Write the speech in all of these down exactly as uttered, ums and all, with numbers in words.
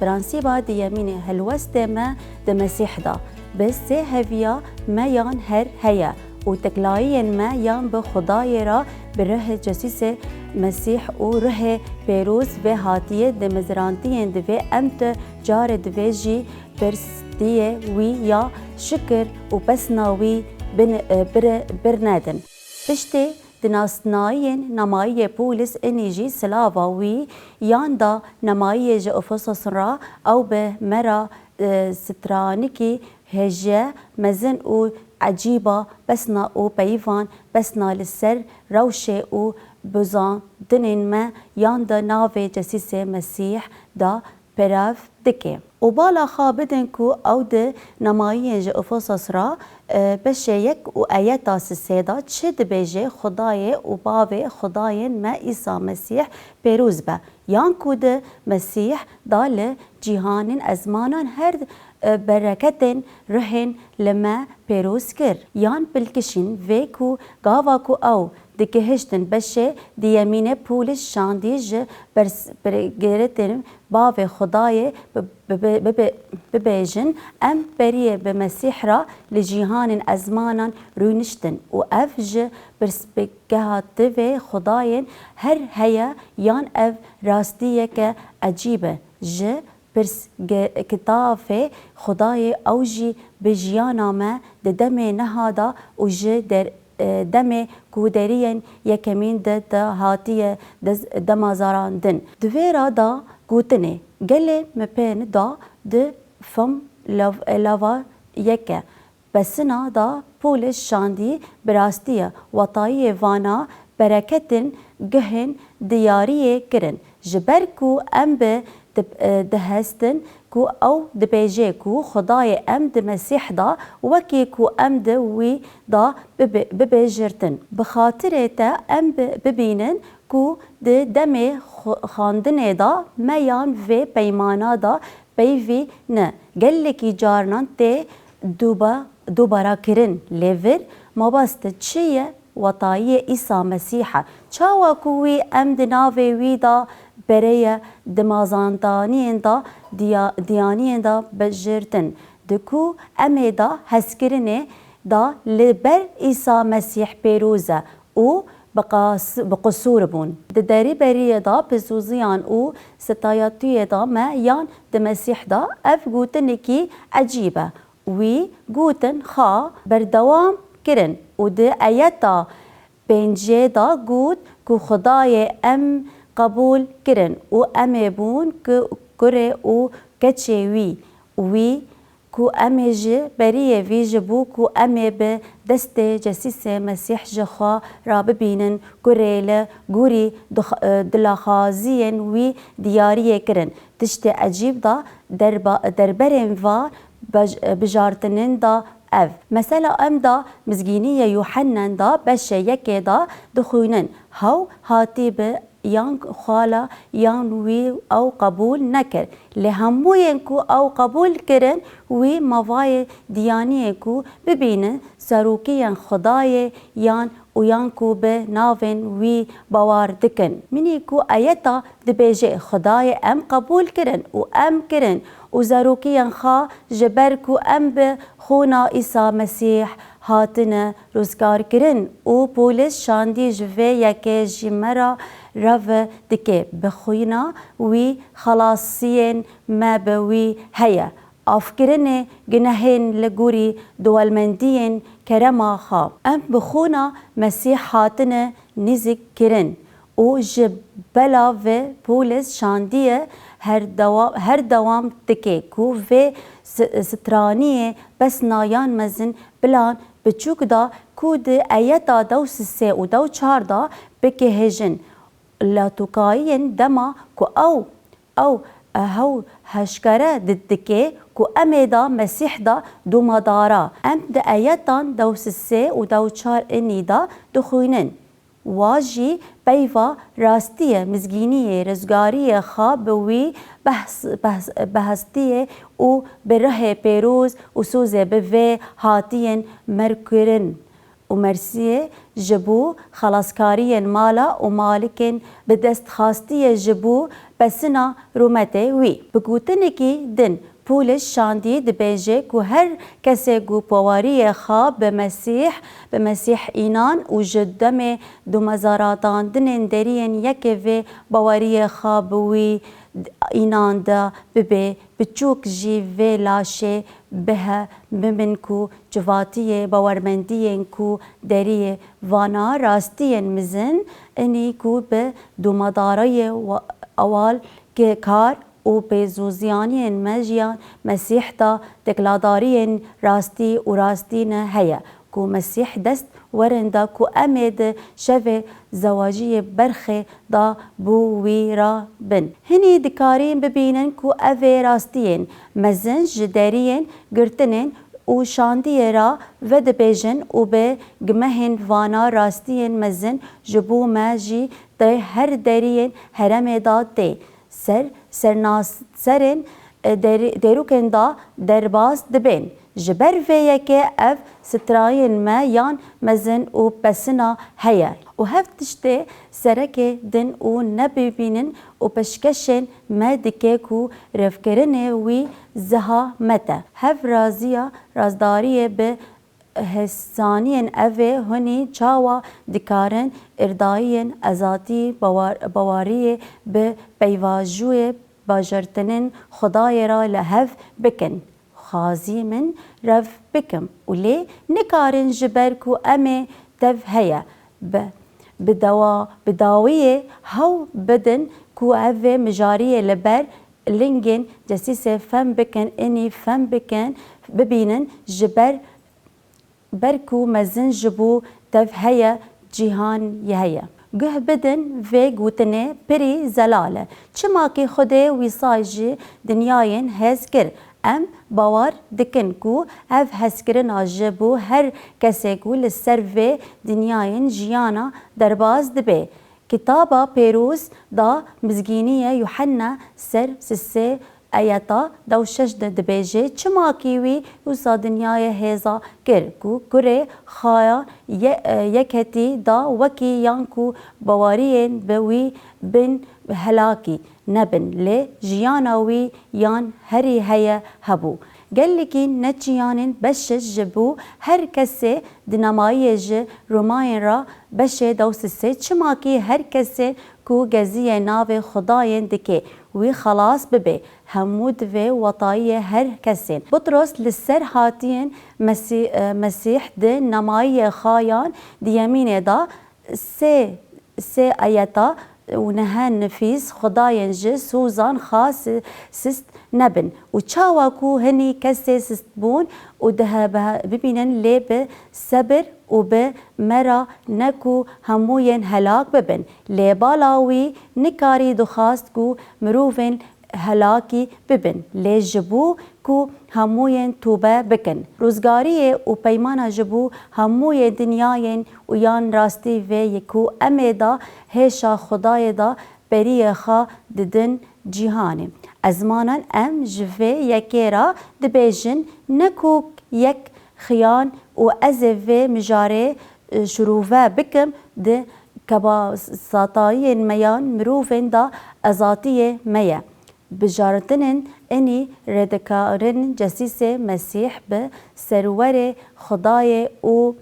Prensîba diyemînê helwestê me di Mesîh de bi sêheviya me yan her heye û teklayiyên me yan bi Xwedayê re bi rihê cesîsê Mesîh û rihê pêroz vê hatiyê dimizrandiyên divê em tu carê divê jî pirsdiyê wî ya şikir û pesna wî bin-, e, bire-, birnedin. Piştê di nasnayiyên nemayiyê Pûlis inî jî silava wî yan da nemayiyê ji Efesos re ew bi me re, e, stranikî hêje mezin û ecîba pesna û peyvan pesna li ser rewşê û bizandinên me yan di navê cesîsê Mesîh de perav dike. Û bala xwe bidin ku ew di nemayiyên ji Efesos re, e, beşê yek û ayeta sisê de çi dibêje, Xwedayê û Bavê Xwedayên me Îsa Mesîh pêroz be, yan ku di Mesîh da li cîhanên ezmanan her, e, bereketên rihên li me pêroz kir, yan bilkişîn vê ku gava ku ew digihiştin beşê diyemînê Pûlis şandî ji pers-, pergiritên Bavê Xwedayê bi-, bi-, bi-, bibe-, bibêjin, em beriyê bi Mesîh re li cîhanên ezmanan rûniştin û ev ji pirsgeha tivê Xwedayên her heye yan ev rastiyeke ecîb e ji pirsge-, kitafê Xwedayê ew jî bi jiyana me di demê niha de û ji der-, e, demê ku deriyên yekemîn de, de hatiye dez-, demazarandin. Di vê re da gotinê, gelê me pê nida di fim lav-, lava yeke. Pesina da Pûlis şandî bi rastî ye, wetayiyê vana bereketin guhên diyariyê kirin. Ji ber ku em bi di-, e, dihestin ku ew dibêje ku Xwedayê em di Mesîh da, wekî ku em di wî da bibe-, bibêjirtin. Bi xatirê te em bi-, bibînin ku di demê xwe-, xwendinê da me yan vê peymana da peyvî ne. Gelekî carinan tê duba-, dubara kirin. Lê vir mabeste çi ye? Wetayiyê Îsa Mesîh e. Çawa ku wî em di navê wî de bereye dimazandaniyên de diya-, diyaniyên de bijirtin, di ku em ê de hezkirinê de li ber Îsa Mesîh pêroz e û bi qas-, bi qisûr bûn. Di derîberiyê de pisoziyan û sitayatiyê de me yan di Mesîh de ev gotinekî ecîb e. Wî gotin xwe berdewam kirin û di ayeta pêncê de got ku Xwedayê em qebûl kirin û em ê bûn ku kurê û keçê wî. Wî ku em ê ji beriyê vî ji bo ku em ê bi destê cesîsê Mesîh ji xwe re bibînin kurê li gorî dix-, dilaxwaziyên wî diyariyê kirin. Tiştê ecîb da derba-, derberên va bej-, bijartinên da ev. Mesela em da Mizgîniyê Yuhennen da beşê yekê da dixwînin. Hew hatî bi yan xala yan wî ew qebûl nekir. Lê hemûyên ku ew qebûl kirin, wî mavayê diyaniyê ku bibînin serokiyên Xwedayê yan û yan ku bi navên wî bawer dikin. Minî ku ayeta dibêje, Xwedayê em qebûl kirin û em kirin û zarokiyên xwe ji ber ku em bi xûna Îsa Mesîh hatine rizgarkirin û Pûlis şandî ji vê yekê jî me re rev dike, bi xwîna wî xelasiyên me bi wî heye. Afkirinê gunehên li gorî dewlemendiyên kerema xwe. Em bi xûna Mesîh hatine nîzik kirin û ji bela vê Pûlis şandiye her dewa-, her dewam dike ku vê s-, straniyê pesnayan mezin plan biçûk da ku di ayeta dew sisê û dew çar da bigihêjin. Latûkayiyên dema ku ew, ew, ew heşkere di-, dike ku em ê da Mesîh da dûmadara. Em di ayetan dew sisê û dew çar inî da dixwînin. Wa jî peyva rastiyê mizgîniyê rizgariyê xwe bi wî behs-, behs-, behestiyê û bi rihê pêroz û sozê bi vê hatiyên merkirin. û mersiyê ji bo xelaskariyên mala û malikên bi dest xastiye ji bo pesina rûmetê wî. Bi gotinekî din, Pûliş şandî dibêje ku her kesê ku baweriyê xwe bi Mesîh, bi Mesîh înan û ji demê domazaratandinên deriyên yekê vê baweriyê xwe bi wî înan de bibe, biçûk jî vê laşê bihe, bibin ku civatiyê bawermendiyên ku deriyê vana rastiyên mizin inî ku bi domadariyê wa-, awal ke kar û pêzûziyaniyên me jiyan Mesîh da tekladariyên rastî û rastî ne heye, ku Mesîh dest werin da ku em ê di şevê zewaciyê berxê da bo wî ra bin. Hinî dikarin bibînin ku ev ê rastiyên mezin ji deriyên girtinên û şandiyê ra vedibêjin û bi gimehên vana rastiyên mezin ji bo me jî tê her deriyên herêmê da tê ser, sernaserên, e, der-, derûkên da derbas dibên. Ji ber vê yekê ev strayên me yan mezin û pesina heye. Û hev tiştê serekê din û nebibînin û pêşkêşên me dike ku rêvkirinê wî ziha me te. Hev raziya razdariyê bi hêsaniyên ev ê hûnî çawa dikarin îrdayiyên ezatî bawar-, bawariyê bi peyvajûyê bajartinên Xwedayê re li hev bikin. Xwazî min rev bikim û lê nikarin ji ber ku em ê tev heye bi, bi dawa-, bi dawiyê hew bidin ku ev ê mijariyê li ber lingên cesîsê fem bikin, inî fem bikin, bibînin ji ber ber ku mezin ji bo tev heye, cîhan heye. Guh bidin vê gotinê pirî zelal e. Çima ki Xwedê wîsay ji dinyayên hêz kir, em bawer dikin ku ev hezkirina ji bo her kesê ku li ser vê dinyayên jiyana derbas dibe. Kitaba Pêroz da Mizgîniyê Yuhenna ser sisê ayeta deh û şeş de dibêje, çima ki wî wisa dinyayê hêza kir, ku kurê xaya ye-, e, yekhetî da wekî yan ku bawariyên bi wî bin helakî nebin, lê jiyana wî yan herî heye hebû. Gelekî neçiyanên beşiş ji bo her kesê di namayiyê ji Romayên ra beşê deh û sisê, çima ki her kesê ku geziyê navê Xwedayên dike, wî xelas bibe. Hemû divê wetayiyê her kesên. Butros li ser hatiyên Mesî-, e, Mesîh di namayiyê xayan diyemînê da sê, sê ayeta û nehe nifîs Xwedayên ji sozan xas sist nebin. Û çawa ku hinî kesê sist bûn û dihe-, bihe-, bibînin lê bi sebir û bi me ra ne ku hemûyên helak bibin. Lê bala wî nikarî dixwast ku mirovên helakî bibin, lê ji bo ku hemûyên tobe bikin. Rûzgariyê û peymana ji bo hemûyê dinyayên û yan rastî vê yê ku em ê da hêşa Xwedayê da beriyê xwe didin cîhanê. Ezmanan em ji vê yekê re dibêjin, ne ku yek xiyan û ez ê vê mijarê, e, şirove bikim, di kebasatayiyên me yan mirovên da ezatiyê me ye. Bijartinên enî rêdikarin cesîsê Mesîh bi serwerê Xwedayê û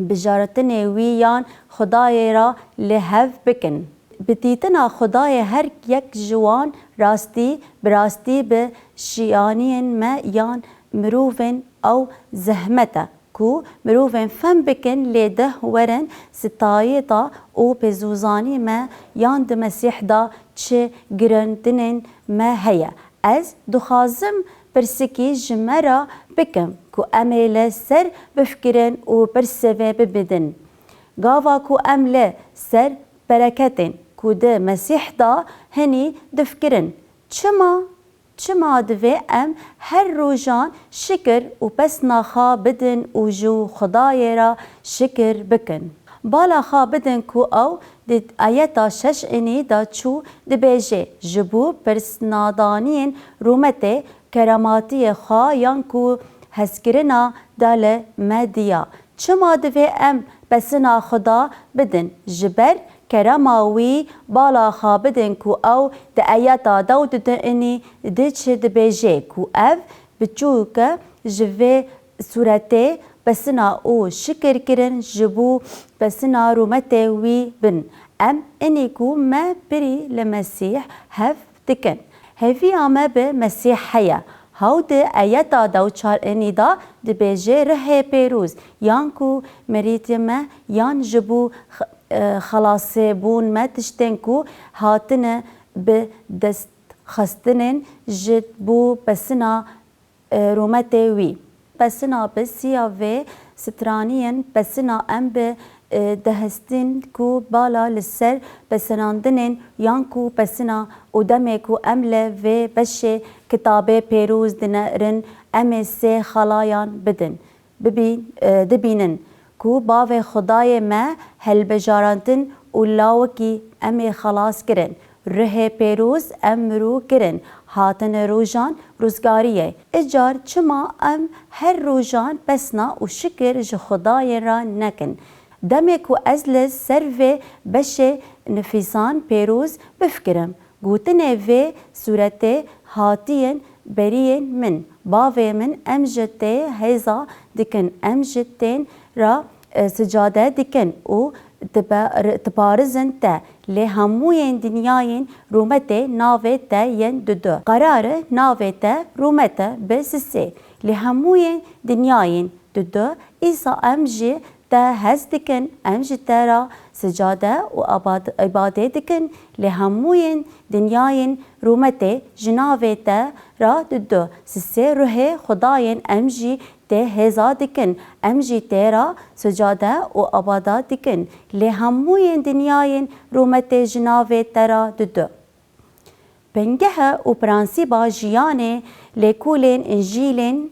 bijartinê wî yan Xwedayê re li hev bikin. Bi dîtina Xwedayê her yek ji wan rastî bi rastî bi şiyaniyên me yan mirovên ew zehmet e. Ku mirovên fem bikin, lê deh werin sitayeta û pêzûzanî me yan di Mesîh de çi girandinên me heye. Ez dixwazim pirsikî ji me re bikim ku em ê li ser bifikirin û pirsê vê bibidin. Gava ku em li ser bereketên ku di Mesîh de hinî difikirin, çima Çima divê em her rojan şikir û pesna xwe bidin û ji Xwedayê re şikir bikin? Bala xwe bidin ku ew di ayeta şeş inî de çû dibêje, ji bo pirsnadaniyên rûmetê, keramatiyê xwe yan ku hezkirina de li me diya. Çima divê em pesina Xuda bidin? Ji ber kerema wî bala xwe bidin ku ew di eyeta dew didinî diç dibêjê ku ev biçûke ji vê sûretê pesina û şikir kirin ji bo pesina rûmetê wî bin. Em inî ku me pirî li Mesîh hev dikin. Hêviya me bi Mesîh heye. Hew di eyeta dewçar inî de dibêje rihê pêroz, yan ku mirîtî me, yan ji bo x-, e, xelasê bûn me tiştên ku hatine bi dest xistinên ji bo pesina, e, rûmetê wî. Pesina bi siya vê straniyên pesina em bi, e, dehestin ku bala li ser pesinandinên yan ku pesina û demê ku em li vê beşê kitabê pêroz dinerin, em ê sê xalayan bidin. Bibî-, e, dibînin ku bavê Xwedayê me helbejarandin û lawikî em ê xelas kirin. Ruhê pêroz em mirû kirin, hatin rojan rûzgariyê. Îcar çima em her rojan pesna û şikir ji Xwedayê re nekin? Demê ku ez li ser vê beşê nifîsan pêroz bifikirim, gotinê vê sûretê hatiyên beriyên min, bavê min, em ji tê hêza dikin, em ji tên re, e, sicade dikin û dibe-, diparizin te. Lê hemûyên dinyayên rûmetê navê te yên didu. Qerarê navê te rûmete bi sisê. Lê hemûyên dinyayên didu, îsa em ji te hez dikin, em ji te re sicade û abad-, îbadê dikin. Lê hemûyên dinyayên rûmetê ji navê te re didu. Sisê ruhê Xwedayên em jî tê hêza dikin, em jî tê re sicade û abada dikin. Lê hemûyên dinyayên rûmetê ji navê te re didu. Bingehe û prensîba jiyanê lêkolên Încîlên,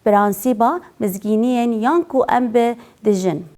prensîba mizgîniyên yan ku em bi dijin.